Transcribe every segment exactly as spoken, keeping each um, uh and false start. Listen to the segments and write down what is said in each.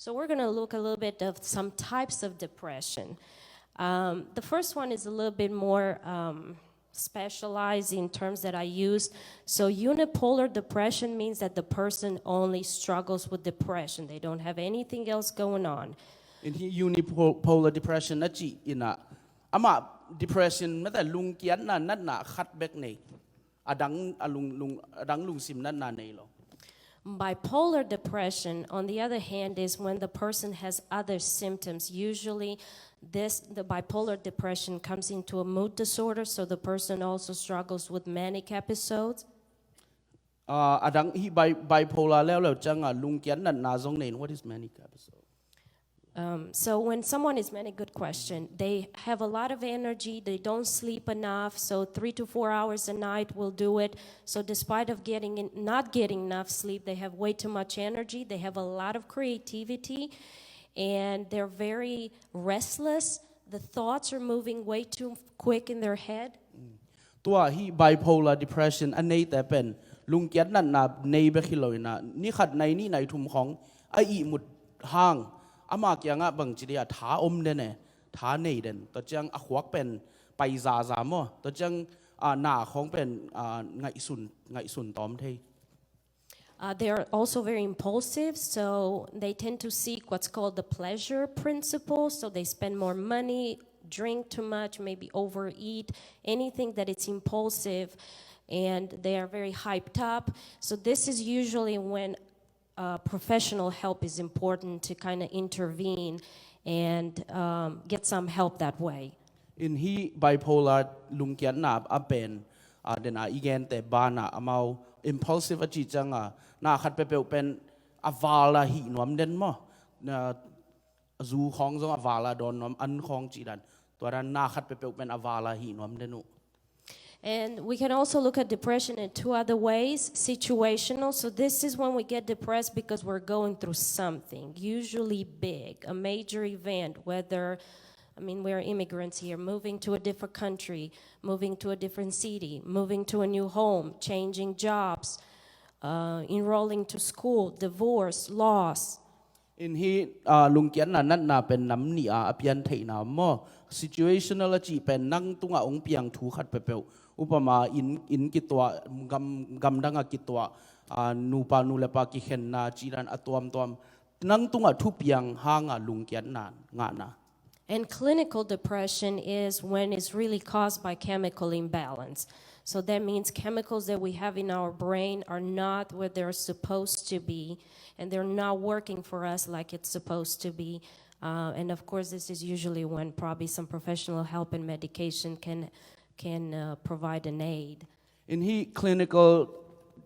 So we're going to look a little bit of some types of depression. Um, the first one is a little bit more um, specialized in terms that I use. So unipolar depression means that the person only struggles with depression. They don't have anything else going on. In hi unipolar depression a cih in ah, amah depression mete lungkiatna natna khat bek nei, a dang, a lung, lung, a dang lungsim natna nei lo. Bipolar depression, on the other hand, is when the person has other symptoms. Usually, this the bipolar depression comes into a mood disorder, so the person also struggles with manic episodes. Ah, a dang hi bi, bipolar leuleu ciang a lungkiat natna zong nei in, what is manic episode? Um, so when someone is manic, good question. They have a lot of energy. They don't sleep enough. So three to four hours a night will do it. So despite of getting in, not getting enough sleep, they have way too much energy. They have a lot of creativity, and they're very restless. The thoughts are moving way too quick in their head. Tua hi bipolar depression a neite pen lungkiat natna nei bek hi lo in ah, ni khat nai nih nai thum khawng a ihmut hang, ama kiangah bangci dia tha om den e, tha nei den. Tua ciang a khuak pen pai zaza maw. Tua ciang ah, na khawng pen ah, ngaihsun, ngaihsun tawm thei. Uh, they're also very impulsive, so they tend to seek what's called the pleasure principle. So they spend more money, drink too much, maybe overeat, anything that it's impulsive, and they are very hyped up. So this is usually when uh, professional help is important to kind of intervene and um, get some help that way. In hi bipolar lungkiatna a pen ah, den a i gente banah amau impulsive a cih ciang a, na khat peuhpeuh pen a vala hih nuam den maw. Na, zu khawng zong a vala dawn nuam, an khawng cih dan. Tua dan na khat peuhpeuh pen a vala hih nuam den uh. And we can also look at depression in two other ways, situational. So this is when we get depressed because we're going through something, usually big, a major event, whether, I mean, we're immigrants here, moving to a different country, moving to a different city, moving to a new home, changing jobs, uh, enrolling to school, divorce, loss. In hi ah, lungkiatna natna pen nam nih a a pian theihna om maw. Situational a cih pen nang tungah hong piang thu khat peuhpeuh. Upama inn, inn kituah, gam, gamdang a kituah, ah, nupa nu le pa kikhenna cih dan a tuamtuam. Nang tungah thu piang hang a lungkiatna ngahna. And clinical depression is when it's really caused by chemical imbalance. So that means chemicals that we have in our brain are not where they're supposed to be, and they're not working for us like it's supposed to be. Uh, and of course, this is usually when probably some professional help and medication can, can uh, provide an aid. In hi clinical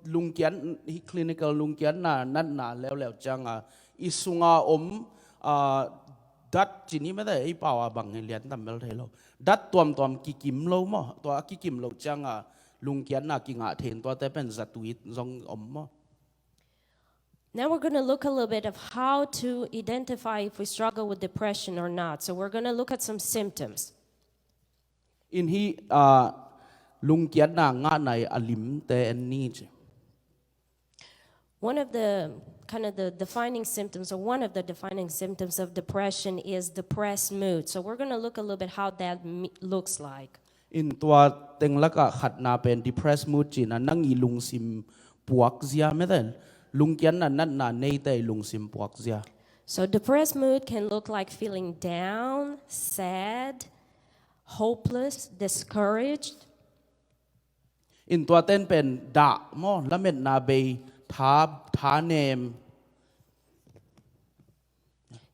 lungkiat, hi clinical lungkiatna natna leuleu ciang a, i sunga om ah, dat cih ni mete, ei pau a bang hi lian tam bel thei lo. Dat tuamtuam kikim lo maw. Tua a kikim lo ciang a lungkiatna kingah thei in, tuate pen zatui zong om maw. Now we're going to look a little bit of how to identify if we struggle with depression or not. So we're going to look at some symptoms. In hi ah, lungkiatna ngahna a limte en ni ci. One of the kind of the defining symptoms, or one of the defining symptoms of depression is depressed mood. So we're going to look a little bit how that me- looks like. In tua teng lakah khatna pen depressed mood cihna, nang i lungsim puakzia mete, lungkiatna natna neite i lungsim puakzia. So depressed mood can look like feeling down, sad, hopeless, discouraged. In tua ten pen dah maw, lametna bei, tha, tha nem.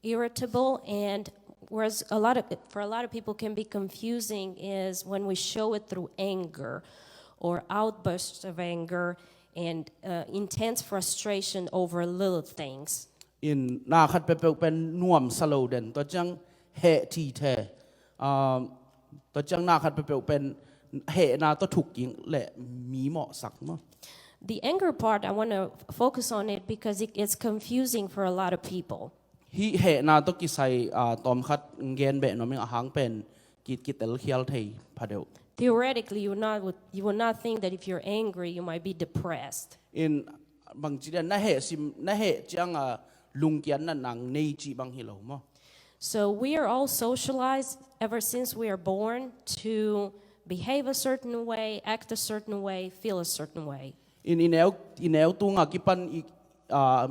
Irritable, and whereas a lot of, for a lot of people can be confusing is when we show it through anger or outbursts of anger and uh, intense frustration over little things. In na khat peuhpeuh pen nuamsa lo den, tua ciang heh thithe. Um, tua ciang na khat peuhpeuh pen hehna tawh thuk kik le mi mawhsak maw. The anger part, I want to focus on it because it, it's confusing for a lot of people. Hi hehna tawh kisai ah, tawm khat gen beh nuam ing, a hang pen kit kitel khial thei pha deuh. Theoretically, you would not, would, you would not think that if you're angry, you might be depressed. In bangci dia na heh sim, na heh ciang a lungkiat natna nei cih bang hi lo maw? So we are all socialized ever since we are born to behave a certain way, act a certain way, feel a certain way. In i neu, i neu tunga kipan i, ah,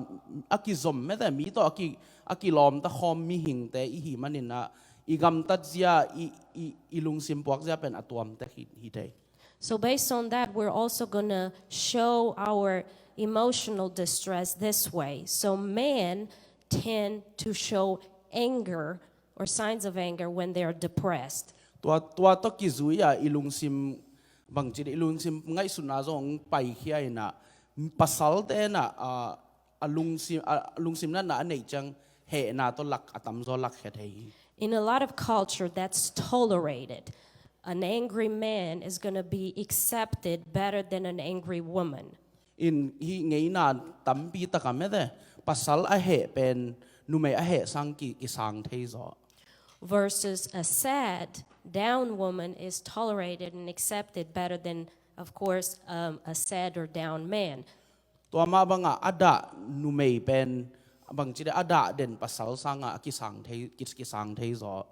a kizom mete mi tawh a ki, a kilawmta khawm mihingte i hi manin ah, i gamtat zia, i, i, i lungsim puak zia pen a tuamtek hi, hi thei. So based on that, we're also gonna show our emotional distress this way. So men tend to show anger or signs of anger when they are depressed. Tua, tua tawh kizui a i lungsim, bangci dih, i lungsim ngaihsutna zong paikhia in ah, pasalte in ah, a, a lungsim, a lungsim natna a neih ciang hehna tawh lak, a tamzaw lakkhia thei hi. In a lot of culture, that's tolerated. An angry man is gonna be accepted better than an angry woman. In hih ngeina tampi taka mete, pasal a heh pen numei a heh sang ki, kisang thei zaw. Versus a sad, down woman is tolerated and accepted better than, of course, um, a sad or down man. Tua mah banga a dah numei pen, bangci dih, a dah den pasal sanga a kisang thei, ki, kisang thei zaw.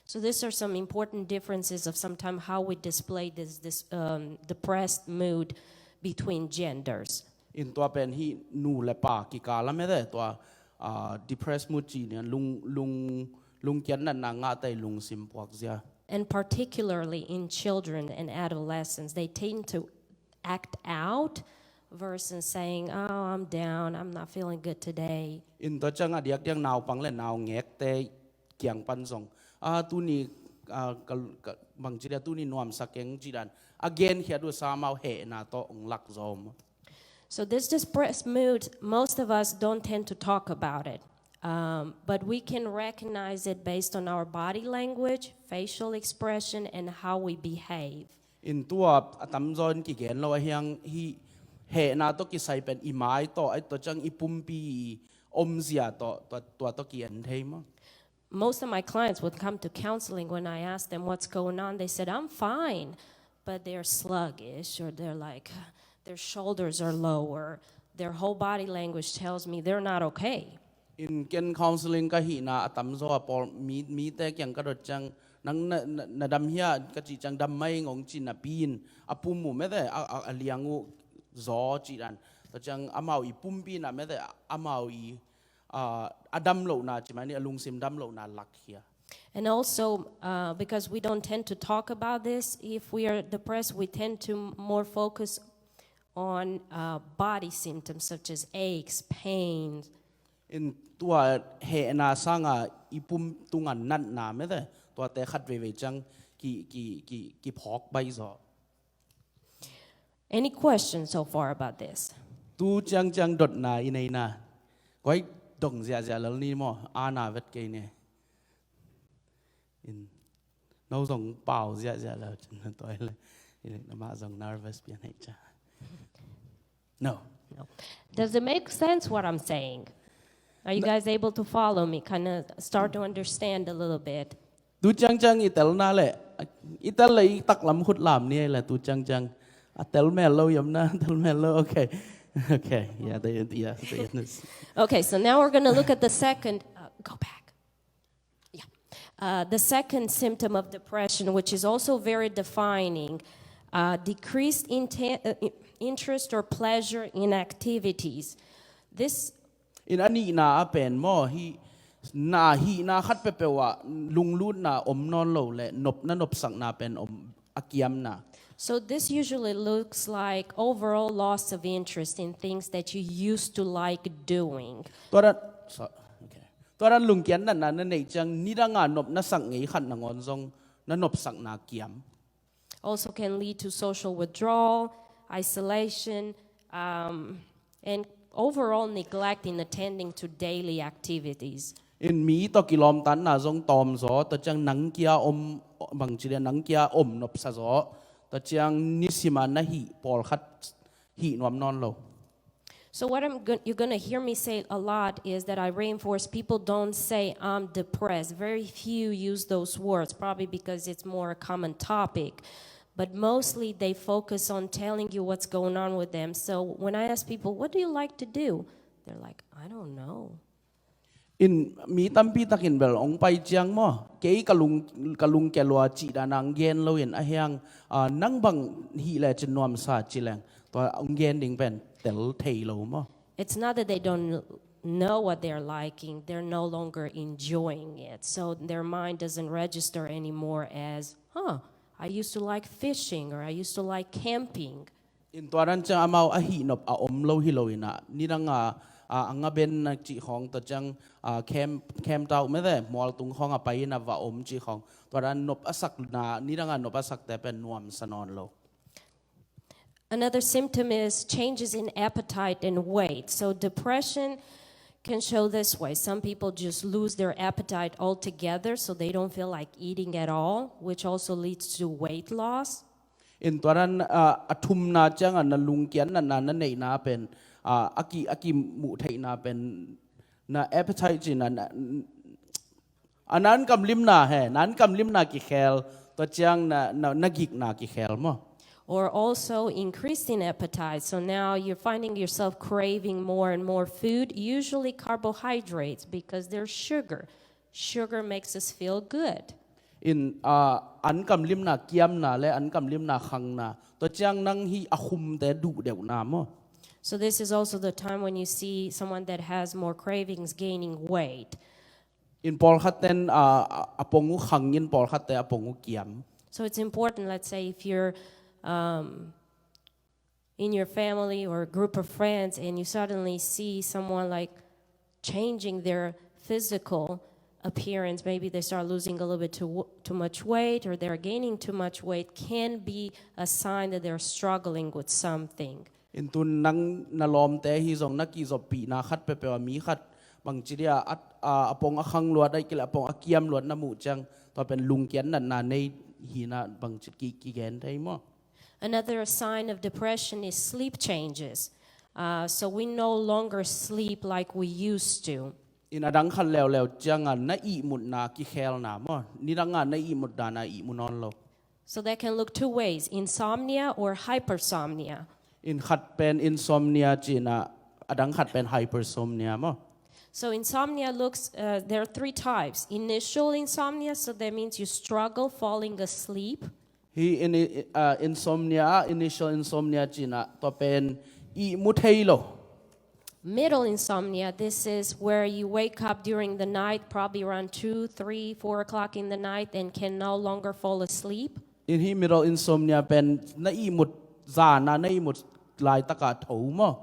So these are some important differences of sometimes how we display this, this um, depressed mood between genders. In tua pen hih nu le pa kikala mete, tua, ah, depressed mood ci nian lung, lung, lungkiat natna ngahta i lungsim puak zia. And particularly in children and adolescents, they tend to act out versus saying, "Oh, I'm down, I'm not feeling good today." In tua ciang a diakdiak naupang le naungekte kiang pan zong, ah, tuni, ah, ka, ka, bangci dih, tuni nuamsa keng ci dan a genkhiat uh sa amau hehna tawh ong lak zaw maw? So this depressed mood, most of us don't tend to talk about it. Um, but we can recognize it based on our body language, facial expression, and how we behave. In tua a tamzaw in kigen lo a hiang, hih hehna tawh kisai pen i mai tawh, a tua ciang i pumpi i omzia tawh, tua, tua tawh ki-en thei maw? Most of my clients would come to counseling. When I ask them what's going on, they said, "I'm fine," but they're sluggish, or they're like, their shoulders are lower. Their whole body language tells me they're not okay. In ken counseling ka hihna a tamzaw a pawl mi, mite kiang ka dot ciang, "Nang na, na, na dam hia?" ka cih ciang, "Dam mai ing," ong ci napi in, a pum uh mete, a, a, a liang uh zaw ci dan. Tua ciang amau i pumpi na mete, amau i, ah, a dam lohna ci mai ni, a lungsim dam lohna lakkhia. And also, uh, because we don't tend to talk about this, if we are depressed, we tend to more focus on uh, body symptoms such as aches, pains. In tua hehna sanga i pum tunga natna mete, tuate khat veivei ciang ki, ki, ki, kiphawk baih zaw. Any questions so far about this? Tu ciangciang dotna i neina. Koi dong ziahziah lel ni maw, ana vet kei ne. In no zong pau ziahziah lel cin na toi le. I le na mah zong nervous pian hei ca. No. No. Does it make sense what I'm saying? Are you guys able to follow me? Kind of start to understand a little bit. Tu ciangciang i telna le, i tel le i taklam khut lam ni le tu ciangciang. A tel mel lo yam na, tel mel lo. Okay. Okay. Yeah, they, yeah, they, Okay, so now we're going to look at the second. Uh, go back. Yeah. Uh, the second symptom of depression, which is also very defining, uh, decreased inte- uh, i- interest or pleasure in activities. This In a nihna a pen maw, hih na, hihna khat peuhpeuh ah lunglutna om nawn lo le nopna nopsakna pen om a kiamna. So this usually looks like overall loss of interest in things that you used to like doing. Tua dan, so, okay. Tua dan lungkiat natna na neih ciang nidanga nopna sak ngei khat nangawn zong na nopsakna kiam. Also can lead to social withdrawal, isolation, um, and overall neglect in attending to daily activities. In mi tawh kilawmtatna zong tawm zaw, tua ciang nang kia om, bangci dia nang kia om nopsa zaw, tua ciang nisima na hih pawlkhat hih nuam nawn lo. So what I'm go- you're gonna hear me say a lot is that I reinforce people don't say, "I'm depressed." Very few use those words, probably because it's more a common topic. But mostly they focus on telling you what's going on with them. So when I ask people, "What do you like to do?" They're like, "I don't know." In mi tampi takin bel hong pai ciang maw, kei ka lung, ka lungkia lua cih dan a hong gen loin a hiang, ah, nang bang hih lecin nuamsa ci leng tua hong gen ding pen tel thei lo maw. It's not that they don't know what they're liking, they're no longer enjoying it. So their mind doesn't register anymore as, huh, I used to like fishing or I used to like camping. In tua dan ciang amau a hih nop a om lo hi lo in ah, nidang a, a, a ngaben na cih khawng tua ciang, a, camp, camp tau mete, mualtung khawng a pai in a va om cih khawng. Tua dan nop a sakna, nidang a nop a sakte pen nuamsa nawn lo. Another symptom is changes in appetite and weight. So depression can show this way. Some people just lose their appetite altogether, so they don't feel like eating at all, which also leads to weight loss. In tua dan, ah, a thumna ciang a na lungkiat na, na, na neihna pen, ah, a ki, a kimuh theihna pen na appetite ci na, na, a na ankamlimna he, na ankamlimna kikhel, tua ciang na, na, na gikna kikhel maw. Or also increased in appetite. So now you're finding yourself craving more and more food, usually carbohydrates, because there's sugar. Sugar makes us feel good. In, ah, ankamlimna kiamna le ankamlimna khangna, tua ciang nang hih a khumte duh deuhna maw. So this is also the time when you see someone that has more cravings gaining weight. In pawlkhat ten, ah, a, a pong uh khang in pawlkhatte a pong uh kiam. So it's important, let's say, if you're, um, in your family or a group of friends and you suddenly see someone, like, changing their physical appearance, maybe they start losing a little bit too, too much weight, or they're gaining too much weight, can be a sign that they're struggling with something. In tun nang na lawmte hi zong na kizoppihna khat peuhpeuh a mi khat bangci dia a, a, a pong a khang luat, ahih kei leh a pong a kiam luat na muh ciang, tua pen lungkiat natna nei hi na bangci ki, kigen thei maw. Another sign of depression is sleep changes. Uh, so we no longer sleep like we used to. In a dang khat leuleu ciang a na ihmutna kikhelna maw, nidang a na ihmut dan a ihmu nawn lo. So that can look two ways, insomnia or hypersomnia. In khat pen insomnia ci-in a, a dang khat pen hypersomnia maw. So insomnia looks, uh, there are three types. Initial insomnia, so that means you struggle falling asleep. Hih in, uh, insomnia, initial insomnia ci-in a, tua pen ihmu thei lo. Middle insomnia, this is where you wake up during the night, probably around two, three, four o'clock in the night, and can no longer fall asleep. In hih middle insomnia pen na ihmut zan a, na ihmut laitak a tho maw.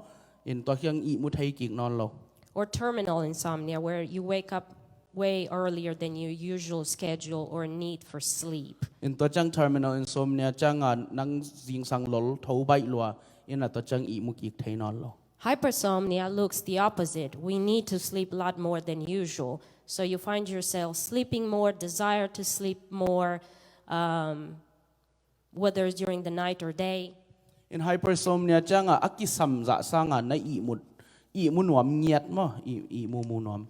In tua khiang ihmu thei kik nawn lo. Or terminal insomnia, where you wake up way earlier than your usual schedule or need for sleep. In tua ciang terminal insomnia ciang a nang zingsang lol tho baih lua in a tua ciang ihmu kik thei nawn lo. Hypersomnia looks the opposite. We need to sleep a lot more than usual. So you find yourself sleeping more, desire to sleep more, um, whether it's during the night or day. In hypersomnia ciang a a kisam zah sang a na ihmut, ihmu nuam ngiat maw, ih, ihmu mu nuam.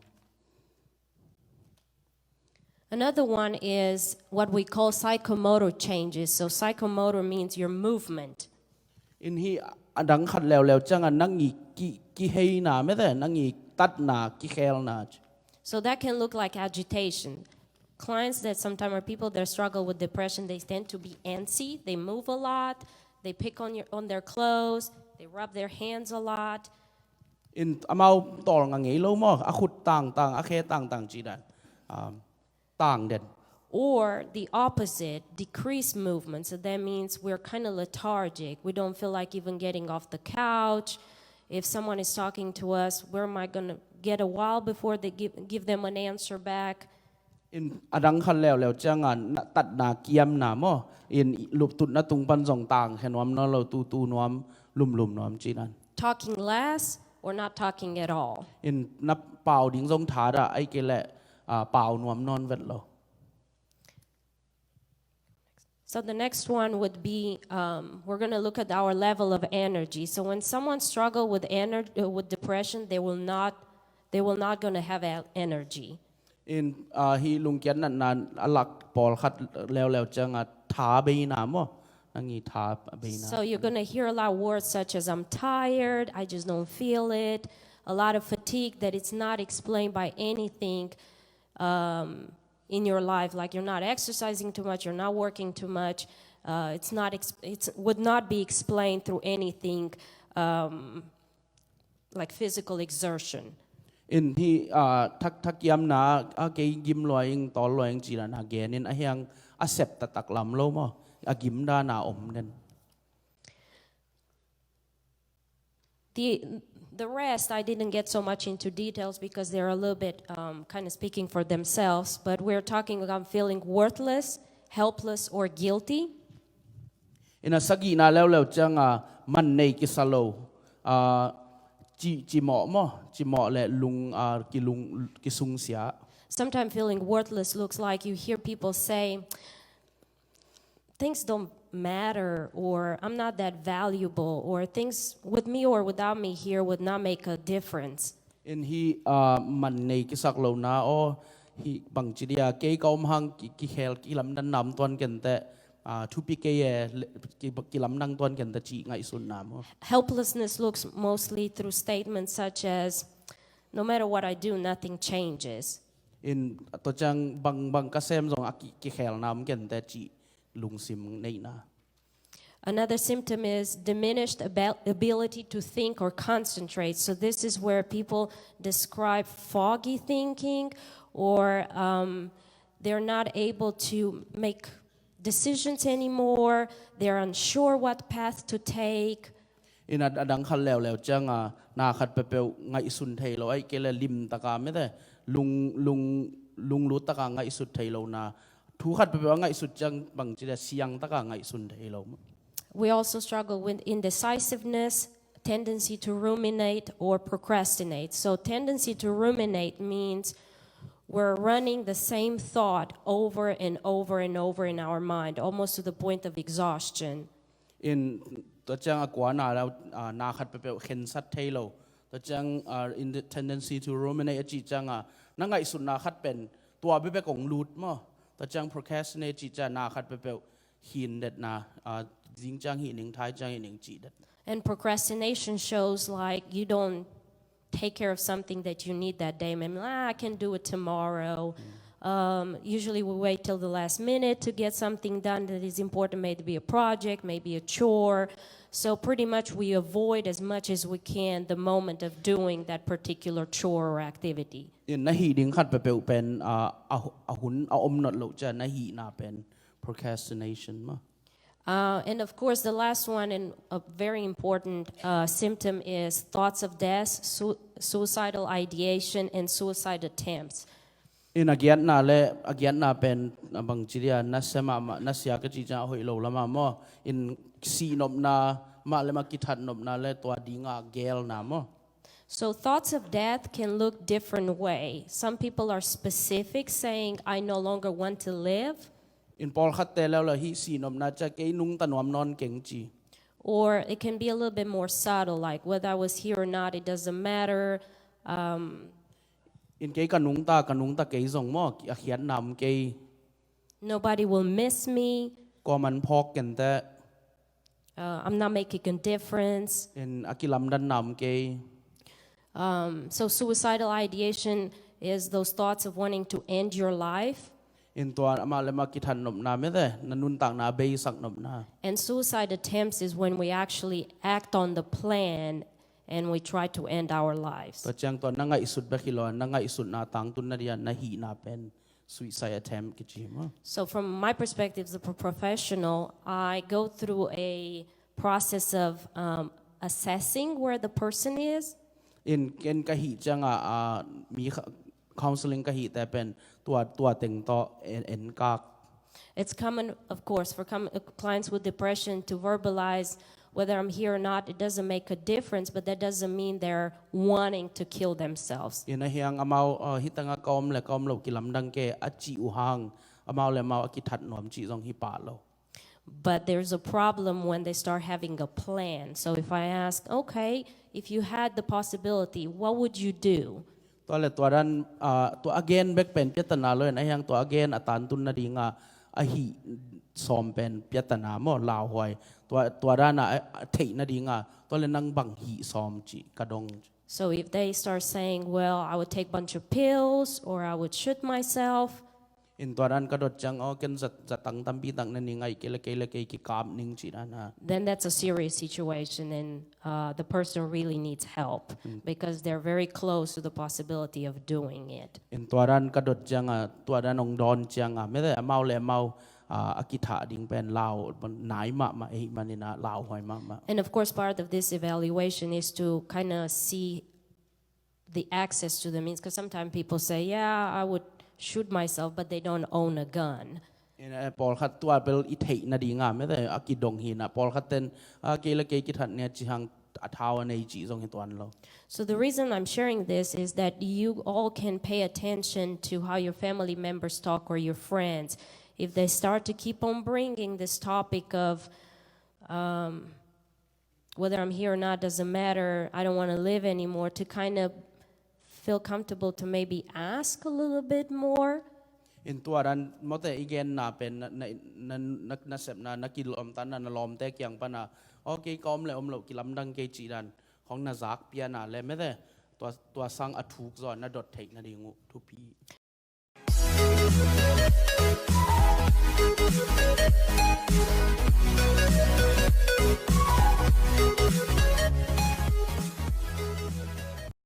Another one is what we call psychomotor changes. So psychomotor means your movement. In hih a dang khat leuleu ciang a nang i ki, kiheina mete, nang i tatna, kikhelna. So that can look like agitation. Clients that sometimes are people that struggle with depression, they tend to be antsy. They move a lot. They pick on your, on their clothes. They rub their hands a lot. In amau tawlnga ngei lo maw, a khut tangtang, a khe tangtang ci dan. Um, tang den. Or the opposite, decreased movement. So that means we're kind of lethargic. We don't feel like even getting off the couch. If someone is talking to us, where am I going to get a while before they give, give them an answer back? In a dang khat leuleu ciang a na, tatna kiamna maw. In luptutna tung pan zong tang khe nuam nawn lo, tutu nuam, lumlum nuam ci dan. Talking less or not talking at all. In na pau ding zong tha dah, ahih kei leh, ah, pau nuam nawn vet lo. So the next one would be, um, we're going to look at our level of energy. So when someone struggle with ener- uh, with depression, they will not, they will not going to have a- energy. In, ah, hih lungkiat natna a lak pawlkhat leuleu ciang a tha beina maw. Nang i tha beina. So you're going to hear a lot of words such as, "I'm tired, I just don't feel it, a lot of fatigue that it's not explained by anything um, in your life. Like, you're not exercising too much, you're not working too much. Uh, it's not. Ex- it would not be explained through anything um, like physical exertion. In hi uh, thak thak kiamna a kei gim lua ing tol lua ing cina na gen in a hiang a sep tatak lam lo maw, a gim dana om den. The, the rest, I didn't get so much into details because they're a little bit um, kind of speaking for themselves, but we're talking about feeling worthless, helpless, or guilty. In a sagihna leuleu cianga man nei kisa lo, uh, ci, cimawh maw, cimawh le lung, uh, kilung, kisungsia. Sometimes feeling worthless looks like you hear people say, "Things don't matter," or, "I'm not that valuable," or, "Things with me or without me here would not make a difference." In hi uh, man nei kisak lo na aw, hi bangci dia kei ka om hang ki, kikhel kilamdan nam tuan kente, uh, thupi kei e, le- ki, kilamdang tuan kente ci ngaihsun na maw. Helplessness looks mostly through statements such as, "No matter what I do, nothing changes." In to ciang bang bang ka sem zong a ki, kikhel nam kente ci lungsim neina. Another symptom is diminished abil- ability to think or concentrate. So this is where people describe foggy thinking, or um, they're not able to make decisions anymore. They're unsure what path to take. In a, a dang khat leuleu cianga na khat pepeuh ngaihsun thei lo, ai kei le lim taka mete lung, lung, lunglut taka ngaihsut thei lo na, thu khat pepeuh a ngaihsut ciang bangci dia siang taka ngaihsun thei lo. We also struggle with indecisiveness, tendency to ruminate or procrastinate. So tendency to ruminate means we're running the same thought over and over and over in our mind, almost to the point of exhaustion. In to ciang a kuana lau uh, na khat pepeuh khensat thei lo. To ciang uh, in the tendency to ruminate a ci cianga na ngaihsutna khat pen tua bebek ong lut maw. To ciang procrastinate ci ciang na khat pepeuh hin detna, uh, zing ciang hi ning, thai ciang hi ning ci det. And procrastination shows, like, you don't take care of something that you need that day. Maybe, "Ah, I can do it tomorrow." Um, usually we wait till the last minute to get something done that is important, maybe a project, maybe a chore. So pretty much we avoid as much as we can the moment of doing that particular chore or activity. In na hi ding khat pepeuh pen uh, a, a hun a om not lo ciang na hina pen procrastination maw. Uh, and of course, the last one and a very important uh, symptom is thoughts of death, su- suicidal ideation, and suicide attempts. In a giatna le a giatna pen a bangci dia na sia mahmah, na sia ka ci ciang a hoih lo lama maw. In sihnopna mah le mah kithatnopna le tua dinga gelna maw. So thoughts of death can look different way. Some people are specific, saying, "I no longer want to live." In pawlkhatte leuleu hi sihnopna ciang kei nungta nuam nawn keng ci. Or it can be a little bit more subtle, like, "Whether I was here or not, it doesn't matter." Um, In kei ka nungta, ka nungta kei zong maw, a khiatna om kei. "Nobody will miss me." Kuaman phawk kente. Uh, "I'm not making a difference." In a kilamdanna om kei. Um, so suicidal ideation is those thoughts of wanting to end your life. In tua amah le amah kithatnopna mete, na nuntakna beisaknopna. And suicide attempts is when we actually act on the plan and we try to end our lives. Tua ciang tua na ngaihsut bek hi lo, na ngaihsutna tangtunna dia na hihna pen suicide attempt kici maw. So from my perspective as a pro- professional, I go through a process of um, assessing where the person is. In ken ka hih cianga a mi kha- counseling ka hihte pen tua, tua teng tawh en, en kak. It's common, of course, for com- uh, clients with depression to verbalize whether I'm here or not. It doesn't make a difference, but that doesn't mean they're wanting to kill themselves. In a hiang amau uh, hitanga ka om le ka om lo kilamdang ke a cih uh hang amau le amau a kithat nuam cih zong hi pah lo. But there's a problem when they start having a plan. So if I ask, "Okay, if you had the possibility, what would you do?" Tua le tua dan uh, tua a gen bek pen piatana lo in a hiang tua a gen a tantun nadinga a hih sawm pen piatana maw, lauhuai. Tua, tua dana a, a theih nadinga tua le nang bang hih sawm cih ka dong. So if they start saying, "Well, I would take bunch of pills or I would shoot myself," In tua dan ka dot ciang, aw, ken zat, zatang tampi tak na ni ngai, kei le kei le kei kikap ning cih dan a. Then that's a serious situation, and uh, the person really needs help because they're very close to the possibility of doing it. In tua dan ka dot ciang a, tua dan ong dawn ciang a, mete amau le amau a, a kithah ding pen lau nai mahmah ahih manin a, lauhuai mahmah. And of course, part of this evaluation is to kind of see the access to the means, because sometimes people say, "Yeah, I would shoot myself," but they don't own a gun. In a, pawlkhat tua bel i theih nadinga mete a kidong hi na, pawlkhat ten a, kei le kei kithat nia cihang a thau a nei cih zong hi tuan lo. So the reason I'm sharing this is that you all can pay attention to how your family members talk or your friends. If they start to keep on bringing this topic of um, whether I'm here or not doesn't matter, I don't want to live anymore, to kind of feel comfortable to maybe ask a little bit more. In tua dan mawte i genna pen na, na, na, na, na sepna, na kilawmtanna, na lawmte kiang pana, okay, ka om le om lo kilamdang kei cih dan khong na zak piana le mete tua, tua sang a thuk zaw na dot theih nading uh thupi.